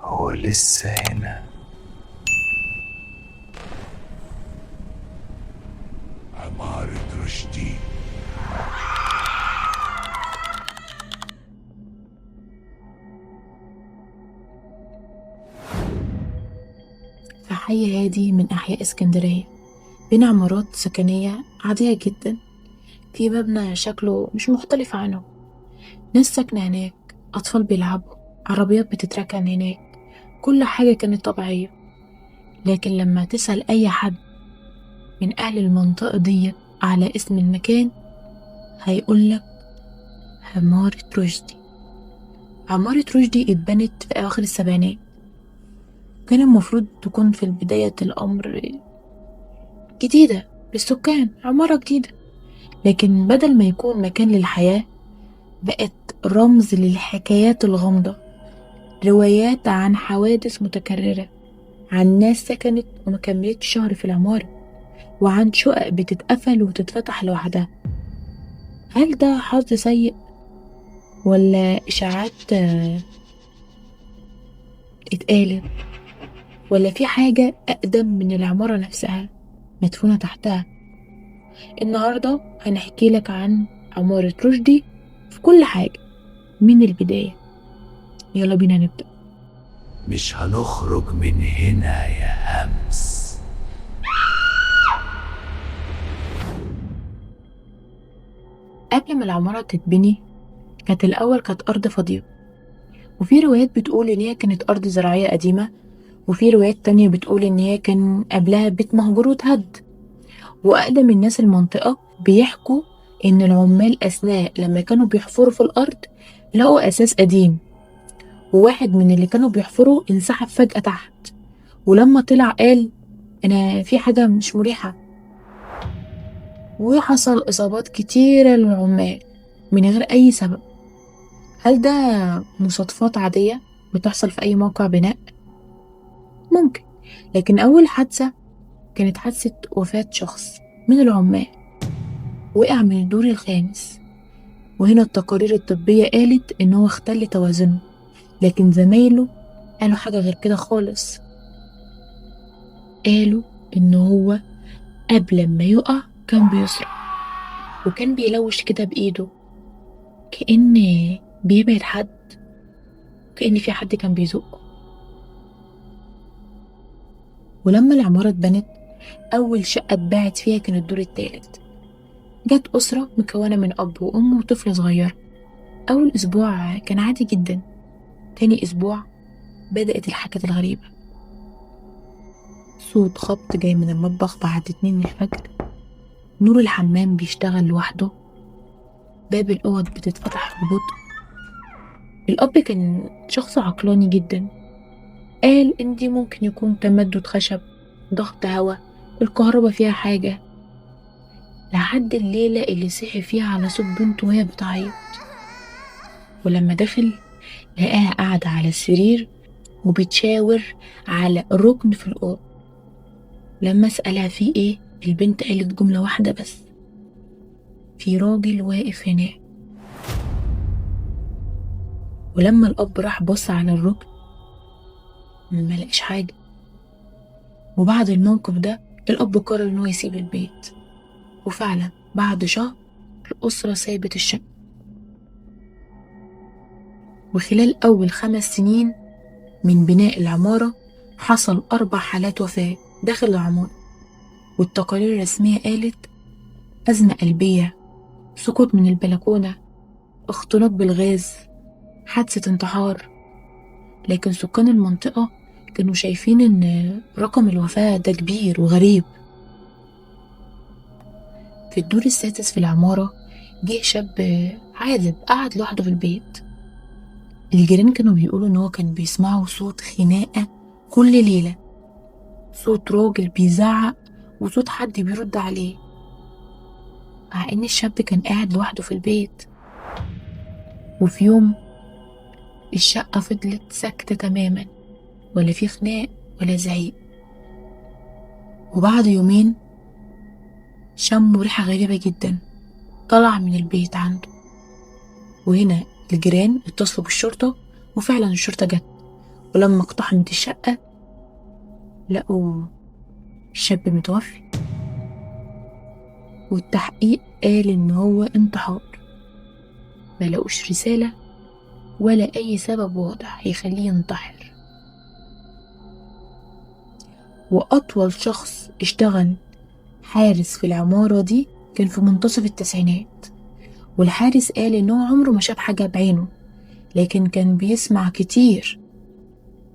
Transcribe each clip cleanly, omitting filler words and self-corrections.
هو لسه هنا. عمارة رشدي. في حي هادي من أحياء اسكندرية، بين عمارات سكنية عادية جدا، في مبنى شكله مش مختلف عنه. ناس ساكنة هناك، أطفال بيلعبوا، عربيات بتتركن هناك، كل حاجة كانت طبيعية. لكن لما تسأل أي حد من أهل المنطقة دي على اسم المكان هيقولك عمارة رشدي. عمارة رشدي اتبنت في أواخر السبعينات، كان المفروض تكون في بداية الأمر جديدة للسكان، عمارة جديدة، لكن بدل ما يكون مكان للحياة بقت رمز للحكايات الغامضة، روايات عن حوادث متكررة، عن ناس سكنت وما كملتش شهر في العمارة، وعن شقق بتتقفل وتتفتح لوحدها. هل ده حظ سيء ولا إشاعات اتقالت، ولا في حاجة أقدم من العمارة نفسها مدفونة تحتها؟ النهاردة هنحكي لك عن عمارة رشدي في كل حاجة من البداية. يلا بينا نبدأ. مش هنخرج من هنا يا همس. قبل ما العمارة تتبني كانت الأول أرض فاضية، وفي روايات بتقول إن هي كانت أرض زراعية قديمة، وفي روايات تانية بتقول إن هي كان قبلها بيت مهجور واتهد. وأقدم الناس المنطقة بيحكوا إن العمال أثناء لما كانوا بيحفروا في الأرض لقوا أساس قديم، وواحد من اللي كانوا بيحفروا انسحب فجأة تحت، ولما طلع قال أنا في حاجة مش مريحة، وحصل إصابات كتيرة للعمال من غير أي سبب. هل ده مصادفات عادية بتحصل في أي موقع بناء؟ ممكن، لكن أول حادثة كانت حادثة وفاة شخص من العمال وقع من الدور الخامس، وهنا التقارير الطبية قالت إن هو اختل توازنه، لكن زمايله قالوا حاجة غير كده خالص. قالوا إن هو قبل ما يقع كان بيصرخ وكان بيلوش كده بإيده كأن بيبعد حد، كأن في حد كان بيزقه. ولما العمارة اتبنت أول شقة اتباعت فيها كان الدور الثالث. جت أسرة مكونة من أب وأم وطفل صغير. أول أسبوع كان عادي جدا، تاني أسبوع بدأت الحاجات الغريبة. صوت خبط جاي من المطبخ بعد 2 الفجر، نور الحمام بيشتغل لوحده، باب الأوض بتتفتح ببطء. الأب كان شخص عقلاني جدا، قال إن دي ممكن يكون تمدد خشب، ضغط هواء، الكهرباء فيها حاجة. لحد الليلة اللي صحي فيها على صوت بنته وهي بتعيط، ولما دخل لقاها قاعدة على السرير وبتشاور على ركن في الأوضة. لما سألها في إيه، البنت قالت جملة واحدة بس: في راجل واقف هناك. ولما الأب راح بص على الركن ما لقاش حاجة. وبعد الموقف ده الأب قرر إنه يسيب البيت، وفعلا بعد شهر الأسرة سابت الشقة. وخلال أول 5 سنين من بناء العمارة حصل 4 حالات وفاة داخل العمارة، والتقارير الرسمية قالت أزمة قلبية، سقوط من البلكونة، اختناق بالغاز، حادثة انتحار. لكن سكان المنطقة كانوا شايفين إن رقم الوفاة ده كبير وغريب. في الدور السادس في العمارة جه شاب عازب قعد لوحده في البيت. الجيران كانوا بيقولوا إن هو كان بيسمعوا صوت خناقة كل ليلة، صوت راجل بيزعق وصوت حد بيرد عليه، مع إن الشاب كان قاعد لوحده في البيت. وفي يوم الشقة فضلت ساكتة تماما، ولا في خناق ولا زعيق. وبعد يومين شموا ريحة غريبة جدا طلع من البيت عنده، وهنا الجيران اتصلوا بالشرطة، وفعلا الشرطة جت ولما اقتحمت الشقة لقوا الشاب متوفي، والتحقيق قال إن هو انتحار. ما لقوش رسالة ولا أي سبب واضح يخليه ينتحر. وأطول شخص اشتغل حارس في العمارة دي كان في منتصف التسعينات، والحارس قال إنه عمره ما شاف حاجة بعينه، لكن كان بيسمع كتير،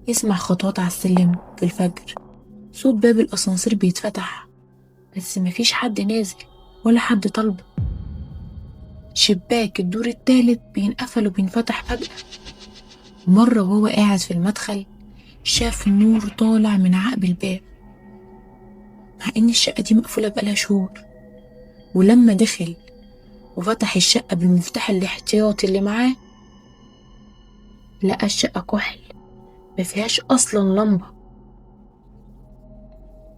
يسمع خطوات على السلم في الفجر، صوت باب الأسانسير بيتفتح بس مفيش حد نازل ولا حد طالبه، شباك الدور التالت بينقفل وبينفتح فجأة. مرة وهو قاعد في المدخل شاف نور طالع من عقب الباب، مع ان الشقة دي مقفولة بقالها شهور. ولما دخل وفتح الشقة بالمفتاح الاحتياطي اللي معاه لقى الشقة كحل، مفيهاش أصلا لمبة.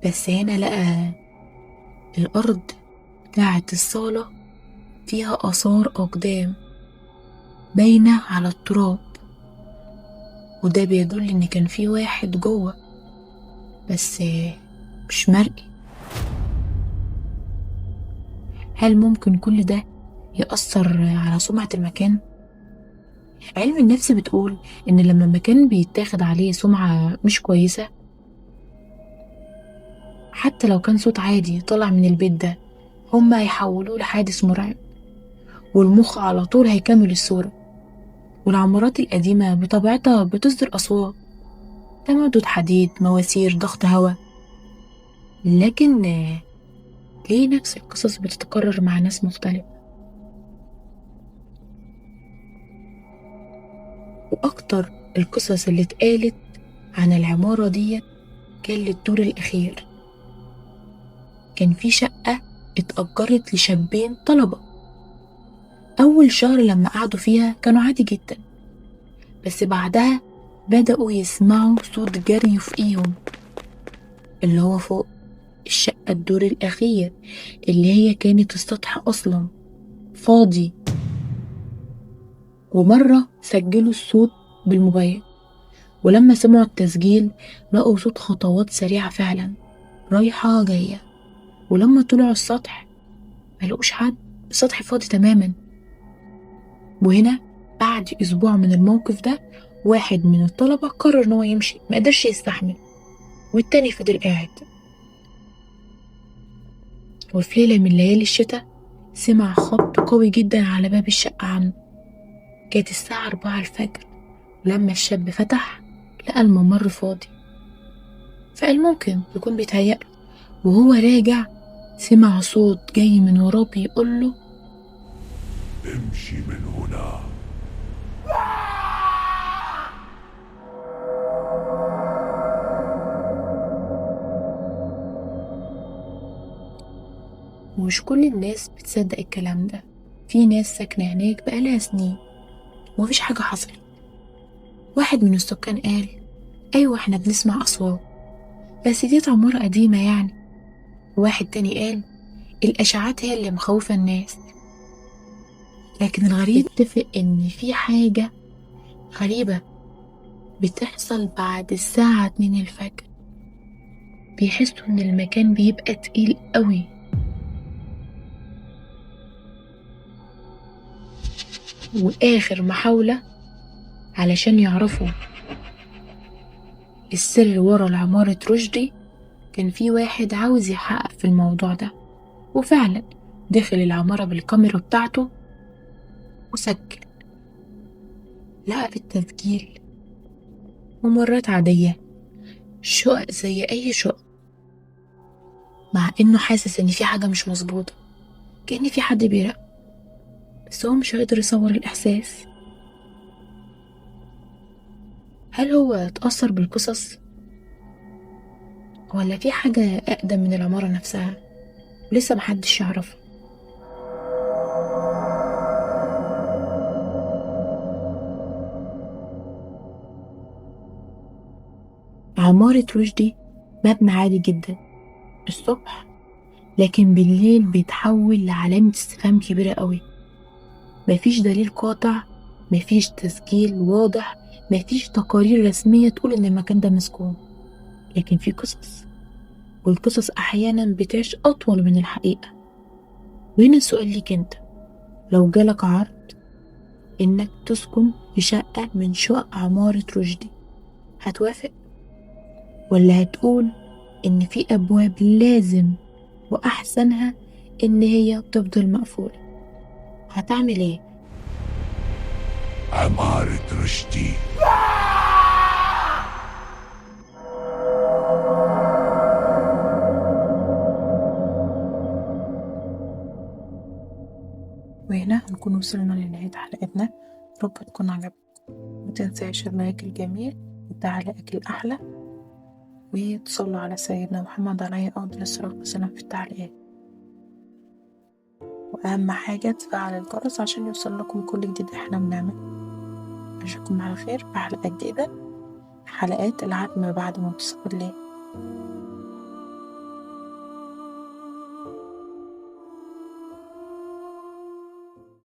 بس هنا لقى الأرض بتاعة الصالة فيها آثار أقدام باينة على التراب، وده بيدل إن كان في واحد جوه بس مش مرئي. هل ممكن كل ده يأثر على سمعة المكان؟ علم النفس بتقول إن لما المكان بيتاخد عليه سمعة مش كويسة، حتى لو كان صوت عادي طلع من البيت ده، هما هيحولوه لحادث مرعب، والمخ على طول هيكمل الصورة. والعمارات القديمة بطبيعتها بتصدر أصوات، تمدد حديد، مواسير، ضغط هواء. لكن ليه نفس القصص بتتكرر مع ناس مختلفة؟ وأكتر القصص اللي اتقالت عن العمارة دي كان للدور الأخير. كان في شقة اتأجرت لشابين طلبة. أول شهر لما قعدوا فيها كانوا عادي جدا، بس بعدها بدأوا يسمعوا صوت جري فوقيهم، اللي هو فوق الشقة الدور الأخير اللي هي كانت السطح أصلا فاضي. ومرة سجلوا الصوت بالموبايل، ولما سمعوا التسجيل لقوا صوت خطوات سريعة فعلا رايحة جاية. ولما طلعوا السطح ما لقوش حد، السطح فاضي تماما. وهنا بعد أسبوع من الموقف ده واحد من الطلبة قرر إن هو يمشي، ما قدرش يستحمل، والتاني فضل قاعد. وفي ليلة من ليالي الشتاء سمع خبط قوي جدا على باب الشقة عنده. كانت الساعة 4 الفجر، ولما الشاب فتح لقى الممر فاضي، فقال ممكن يكون بيتهيأ. وهو راجع سمع صوت جاي من وراه بيقوله امشي من هنا. ومش كل الناس بتصدق الكلام ده، في ناس ساكنة هناك بقالها سنين ومفيش حاجة حصلت. واحد من السكان قال أيوة احنا بنسمع أصوات بس دي عمارة قديمة يعني. واحد تاني قال الأشعات هي اللي مخوفة الناس. لكن الغريب اتفق إن في حاجة غريبة بتحصل بعد الساعة 2 الفجر، بيحسوا إن المكان بيبقى تقيل قوي. وآخر محاولة علشان يعرفوا السر ورا العمارة رشدي، كان في واحد عاوز يحقق في الموضوع ده، وفعلا دخل العمارة بالكاميرا بتاعته وسجل. لقى في التسجيل ممرات عادية، شقق زي أي شقة، مع إنه حاسس إن في حاجة مش مظبوطة، كأن في حد بيراقبه، بس هو مش هيقدر يصور الإحساس. هل هو اتأثر بالقصص ولا في حاجة أقدم من العمارة نفسها ولسه محدش يعرفها؟ عمارة رشدي مبنى عادي جدا الصبح، لكن بالليل بيتحول لعلامة استفهام كبيرة قوي. مفيش دليل قاطع، مفيش تسجيل واضح مفيش تقارير رسمية تقول إن المكان ده مسكون، لكن في قصص، والقصص أحيانا بتعيش أطول من الحقيقة. وهنا السؤال ليك أنت، لو جالك عرض إنك تسكن في شقة من شقق عمارة رشدي، هتوافق؟ ولا هتقول إن في أبواب لازم وأحسنها إن هي تفضل مقفولة؟ هتعمل إيه؟ عمارة رشدي. وهنا هنكون وصلنا لنهاية حلقتنا. رب تكون عجبتكم، متنساش اللايك الجميل والتعليقات الأحلى، وتصلوا على سيدنا محمد عليه أفضل الصلاة والسلام في التعليقات. وأهم حاجة تفعل الجرس عشان يوصل لكم كل جديد احنا بنعمله. أشوفكم على خير في حلقة جديدة، حلقات العتمة بعد منتصف الليل.